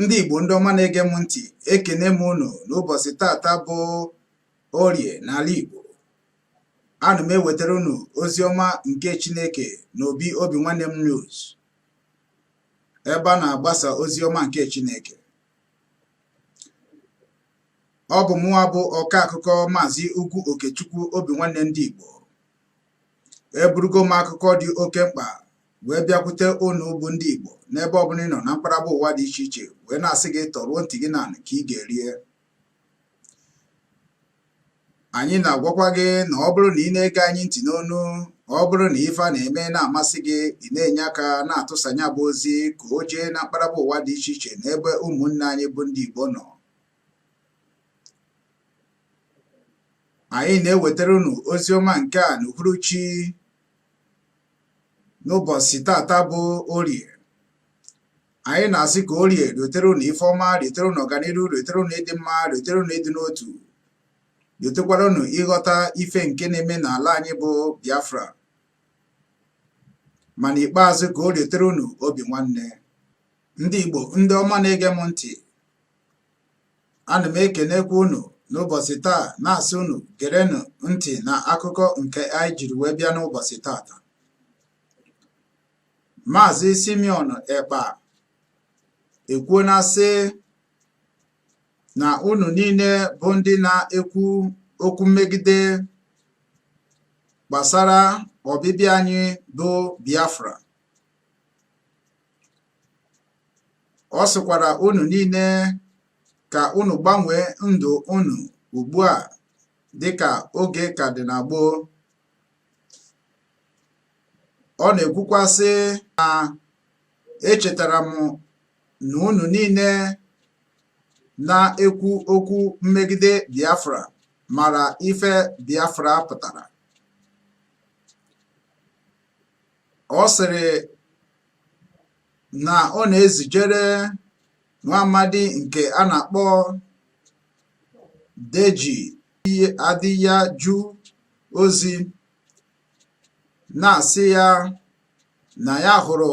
Ndị Igbo ndị ọma na-ege m ntị, ekene m unu n'ụbọchị tata bụ Orie n'ala Igbo. Ana m ewetara unu ozi ọma nke Chineke n'obi Obi Nwanne m News, ebe a na-agbasa ozi ọma nke Chineke. Ọ bụ mụnwa bụ ọka akụkọ Maazị Ugwu Okechukwu Obi Nwanne ndị Igbo. Eburugo m akụkọ dị oke mkpa wee bịakwute unu bụ ndị Igbo n'ebe ọbụla ị nọ na mkparaba ụwa dị iche iche, wee na-asị gị tọruo ntị gị n'ala ka ị ga-erie. Anyị na-agwakwa gị na ọ bụrụ na ị na-ege anyị ntị n'onu, ọ bụrụ na ife a na-eme na-amasị gị, ị na-enye aka na-atụsa nya bụ ozi ka o jee na mkparaba ụwa dị iche iche n'ebe ụmụnne anyị bụ ndị Igbo nọ. Anyị na-ewetara unu ozi ọma nke a n'uhuruchi n'ụbọchị tata bụ Orie. Anyị na-asị ka Orie riotere unu ife ọma, riotere unu ọganiru, riotere unu ịdị mma, riotere unu ịdị n'otu, riotekwara unu ịghọta ife nke na-eme n'ala anyị bụ Biafra, ma n'ikpeazụ ka o riotere unu obi nwanne. Ndị Igbo ndị ọma na-ege m ntị, ana m ekenekwa unu n'ụbọchị taa, na-asị unu gerenụ ntị na akụkọ nke anyị jiri wee bịa n'ụbọchị tata. Maazị Simeon Ekpa ekwuona sị na unu niile bụ ndị na-ekwu okwu mmegide gbasara ọbịbịa anyị bụ Biafra. Ọ sịkwara unu niile ka unu gbanwee ndụ unu ugbu a dịka oge ka dị na gboo. Ọ na-ekwukwa sị na echetara m na unu niile na-ekwu okwu mmegide Biafra mara ife Biafra pụtara. Ọ sịrị na ọ na-ezijere nwa amadi nke a na-akpọ Deji Adeyaju ozi, na-asị ya na ya hụrụ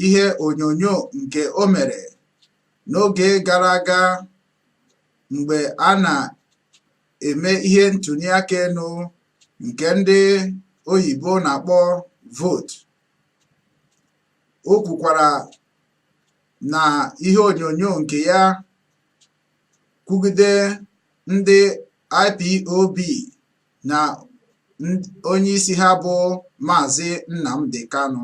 ihe onyonyo nke o mere n'oge gara aga mgbe a na-eme ihe ntụliaka elu nke ndị oyibo na-akpọ vote. O kwukwara na ihe onyonyo nke ya kwugide ndị IPOB na onye isi ha bụ Maazị Nnamdi Kanu.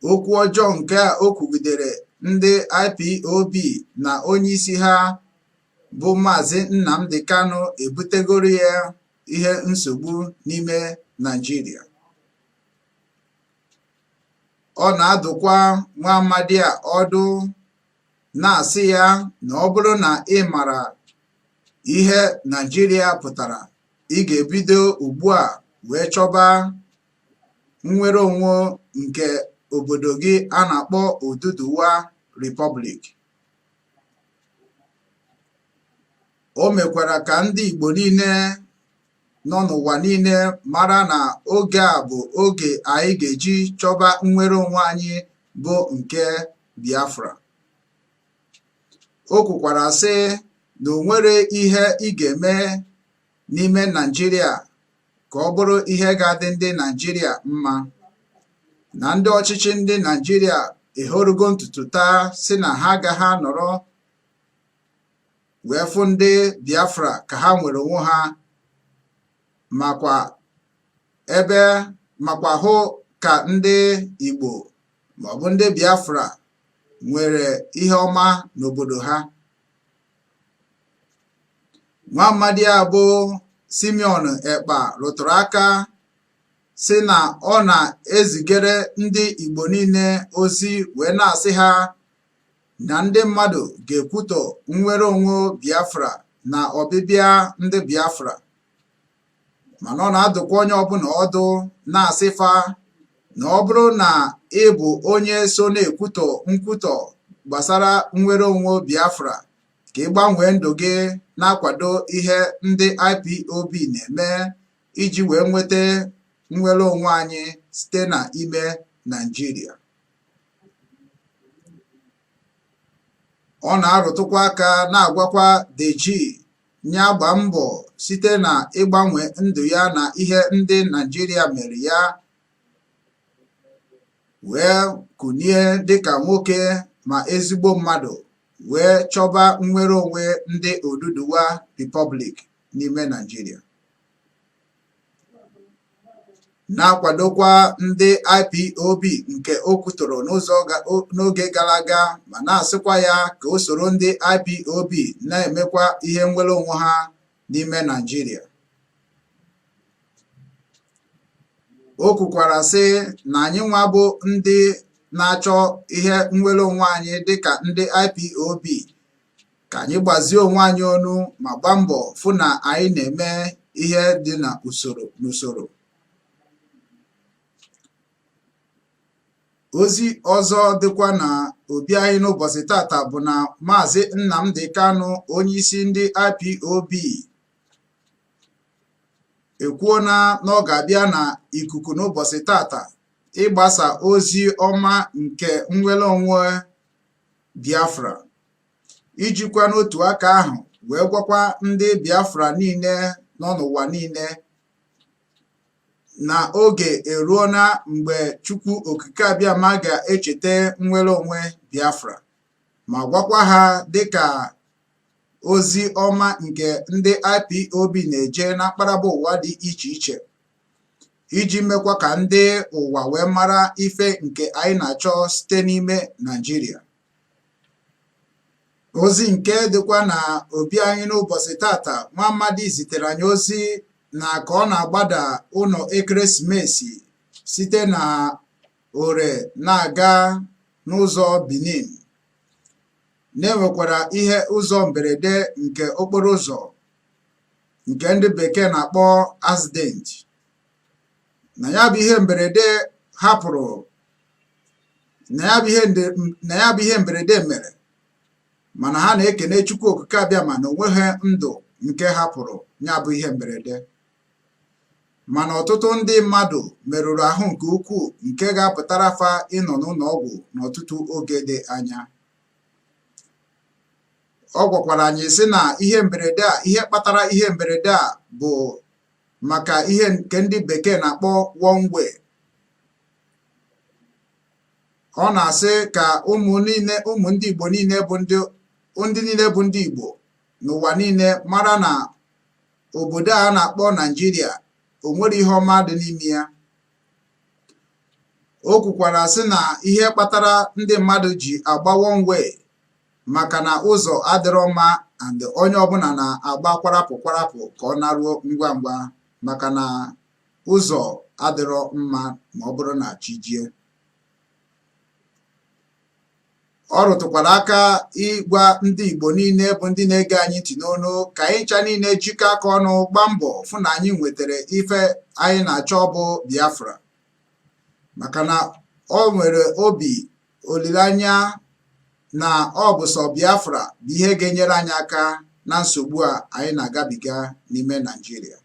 Okwu ọjọọ nke o kwugidere ndị IPOB na onye isi ha bụ Maazị Nnamdi Kanu ebutegoro ya ihe nsogbu n'ime Naịjirịa. Ọ na-adụkwa nwa amadi a ọdụ, na-asị ya na ọ bụrụ na ị mara ihe Naịjirịa pụtara, ị ga-ebido ugbu a wee chọba nnwere onwe nke obodo gị a na-akpọ Oduduwa Republic. O mekwara ka ndị Igbo niile nọ n'ụwa niile mara na oge a bụ oge anyị ga-eji chọba nnwere onwe anyị bụ nke Biafra. O kwukwara sị na o nwere ihe ị ga-eme n'ime Naịjirịa ka ọ bụrụ ihe ga-adị ndị Naịjirịa mma, na ndị ọchịchị ndị Naịjirịa ehorugo ntutu taa sị na ha agaghị anọrọ wee fụ ndị Biafra ka ha nwere onwe ha, makwa ebe makwa hụ ka ndị Igbo maọbụ ndị Biafra nwere ihe ọma n'obodo ha. Nwa amadi a bụ Simeon Ekpa rụtụrụ aka sị na ọ na-ezigere ndị Igbo niile ozi wee na-asị ha na ndị mmadụ ga-ekwutọ nnwere onwe Biafra na ọbịbịa ndị Biafra, mana ọ na-adụkwa onye ọbụla ọdụ na-asị fa na ọ bụrụ na ị bụ onye so na-ekwutọ nkwutọ gbasara nnwere onwe Biafra, ka ị gbanwee ndụ gị na-akwado ihe ndị IPOB na-eme iji wee nweta nnwere onwe anyị site na ime Naịjirịa. Ọ na-arụtụkwa aka na-agwakwa Deji ya gbaa mbọ site na ịgbanwe ndụ ya na ihe ndị Naịjirịa mere ya wee kunie dịka nwoke ma ezigbo mmadụ wee chọba nnwere onwe ndị Oduduwa Republic n'ime Naịjirịa, na-akwadokwa ndị IPOB nke o kwutọrọ n'ụzọ n'oge gara aga, ma na-asịkwa ya ka o soro ndị IPOB na-emekwa ihe nnwere onwe ha n'ime Naịjirịa. O kwukwara sị na anyị nwa bụ ndị na-achọ ihe nnwere onwe anyị dịka ndị IPOB ka anyị gbazie onwe anyị ọnụ ma gbaa mbọ fụ na anyị na-eme ihe dị na usoro n'usoro. Ozi ọzọ dịkwa na obi anyị n'ụbọchị tata bụ na Maazị Nnamdi Kanu, onyeisi ndị IPOB, ekwuona na ọ ga-abịa na ikuku n'ụbọchị tata ịgbasa ozi ọma nke nnwere onwe Biafra, ijikwa n'otu aka ahụ wee gwakwa ndị Biafra niile nọ n'ụwa niile na oge eruona mgbe Chukwu Okike Abịama ga-echeta nnwere onwe Biafra, ma gwakwa ha dịka ozi ọma nke ndị IPOB na-eje na mkparaba ụwa dị iche iche iji mekwa ka ndị ụwa wee mara ife nke anyị na-achọ site n'ime Naịjirịa. Ozi nke dịkwa na obi anyị n'ụbọchị tata, nwa amadi zitere anyị ozi na ka ọ na-agbada ụlọ ekeresimesi site na Ore na-aga n'ụzọ Benin, na-enwekwara ihe ụzọ mberede nke okporo ụzọ nke ndị bekee na-akpọ accident, na ya bụ ihe mberede hapụrụ na ya bụ ihe mberede mere, mana ha na-ekene Chukwu Okike Abịama na onweghị ndụ nke hapụrụ ya bụ ihe mberede, mana ọtụtụ ndị mmadụ merụrụ ahụ nke ukwuu nke ga-apụtara fa ịnọ n'ụlọ ọgwụ n'ọtụtụ oge dị anya. Ọ gwakwara anyị sị na ihe mberede a, ihe kpatara ihe mberede a bụ maka ihe nke ndị bekee na-akpọ one way. Ọ na-asị ka ụmụ niile, ụmụ ndị Igbo niile bụ ndị niile bụ ndị Igbo n'ụwa niile mara na obodo a na-akpọ Naịjirịa o nwere ihe ọma dị n'ime ya. O kwukwara sị na ihe kpatara ndị mmadụ ji agba one way maka na ụzọ adịrọ mma and onye ọbụla na-agba kwarapụ kwarapụ ka ọ naruo ngwa ngwa maka na ụzọ adịrọ mma ma ọ bụrụ na chi jie. Ọ rụtụkwara aka ịgwa ndị Igbo niile bụ ndị na-ege anyị ntị n'onu ka anyị ncha niile jikọ aka ọnụ gbaa mbọ fụ na anyị nwetara ife anyị na-achọ bụ Biafra, maka na o nwere obi olileanya na ọ bụ sọ Biafra bụ ihe ga-enyere anyị aka na nsogbu a anyị na-agabiga n'ime Naịjirịa.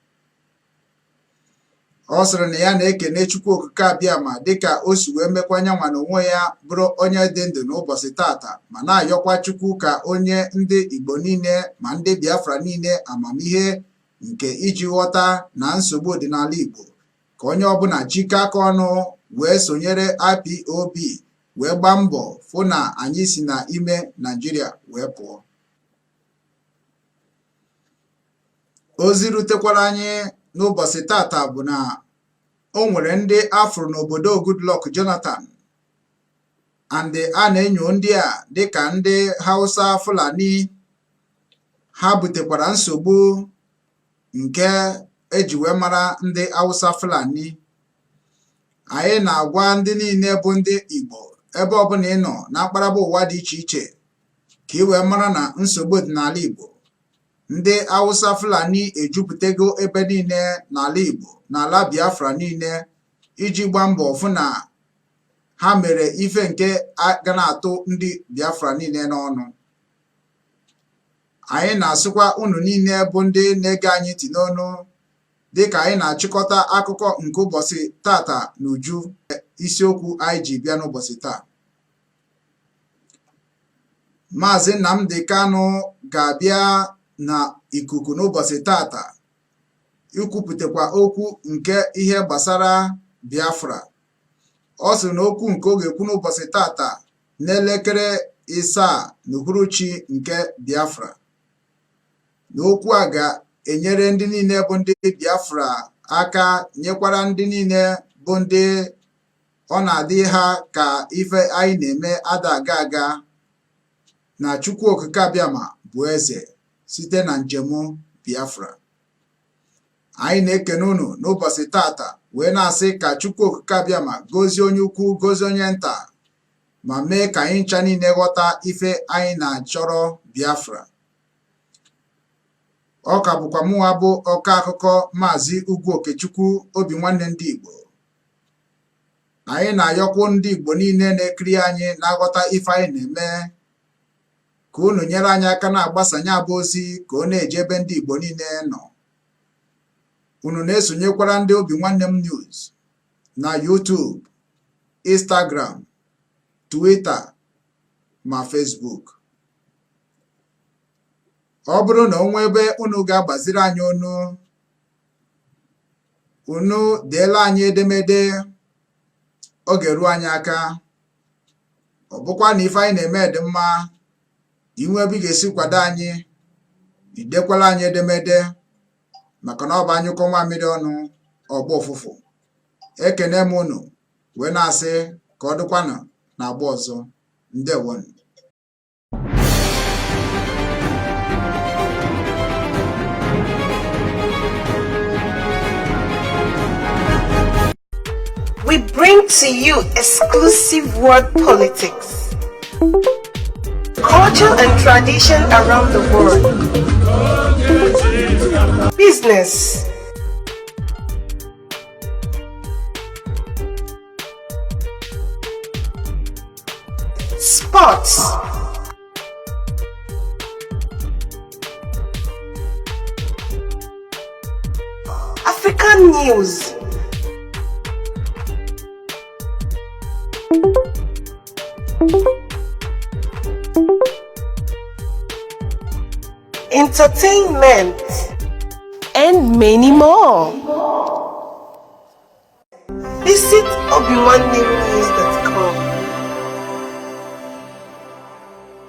Ọ sịrị na ya na-ekene Chukwu Okike Abịama dịka o si wee mekwa nyanwa na onwe ya bụrụ onye dị ndụ n'ụbọchị tata, ma na-ayọkwa Chukwu ka o nye ndị Igbo niile ma ndị Biafra niile amamihe nke iji ghọta na nsogbu dị n'ala Igbo, ka onye ọbụla jikọ aka ọnụ wee sonyere IPOB wee gbaa mbọ fụ na anyị si na ime Naịjirịa wee pụọ. Ozi rutekwara anyị n'ụbọchị tata bụ na o nwere ndị afụrụ n'obodo Goodluck Jonathan and a na-enyo ndị a dịka ndị Hausa Fulani. Ha butekwara nsogbu nke eji wee mara ndị Hausa Fulani. Anyị na-agwa ndị niile bụ ndị Igbo ebe ọbụla ị nọ na mkparaba ụwa dị iche iche ka ị wee mara na nsogbu dị n'ala Igbo. Ndị Hausa Fulani ejupụtago ebe niile n'ala Igbo, n'ala Biafra niile, iji gbaa mbọ fụ na ha mere ife nke ga na-atụ ndị Biafra niile n'ọnụ. Anyị na-asịkwa unu niile bụ ndị na-ege anyị ntị n'onu dịka anyị na-achịkọta akụkọ nke ụbọchị tata n'uju isiokwu anyị ji bịa n'ụbọchị taa. Maazị Nnamdi Kanu ga-abịa na ikuku n'ụbọchị tata ikwupụtakwa okwu nke ihe gbasara Biafra. Ọ sịrị na okwu nke ọ ga-ekwu n'ụbọchị tata n'elekere 7 n'uhuruchi nke Biafra, na okwu a ga-enyere ndị niile bụ ndị Biafra aka, nyekwara ndị niile bụ ndị ọ na-adị ha ka ife anyị na-eme ada aga aga, na Chukwu Okike Abịama bụ eze site na njem Biafra. Anyị na-ekene unu n'ụbọchị tata wee na-asị ka Chukwu Okike Abịama gozie onye ukwu, gozie onye nta, ma mee ka anyị ncha niile ghọta ife anyị na-achọrọ Biafra. Ọ ka bụkwa mụnwa bụ ọkọ akụkọ Maazị Ugwu Okechukwu, obi nwanne ndị Igbo. Anyị na-ayọkwu ndị Igbo niile na-ekiri anyị, na-aghọta ife anyị na-eme, ka unu nyere anyị aka na-agbasanye abụ ozi ka ọ na-eje ebe ndị Igbo niile nọ. Unu na-esonyekwara ndị Obi Nwanne M News na YouTube, Instagram, Twitter ma Facebook. Ọ bụrụ na o nwee ebe unu ga-agbaziri anyị onu, unu deela anyị edemede, ọ ga-eru anyị aka. Ọ bụkwa na ife anyị na-eme dị mma, inwe ebe ị ga-esi kwado anyị, idekwala anyị edemede, maka na ọ bụ anyụkọ mamịrị ọnụ ọgba ụfụfụ. Ekene m unu wee na-asị ka ọ dịkwanụ na agba ọzọ. Ndewonu. We bring to you exclusive world politics, culture and tradition around the world, business, sports, African news, entertainment, and many more. Visit ObiNwanneMnews.com.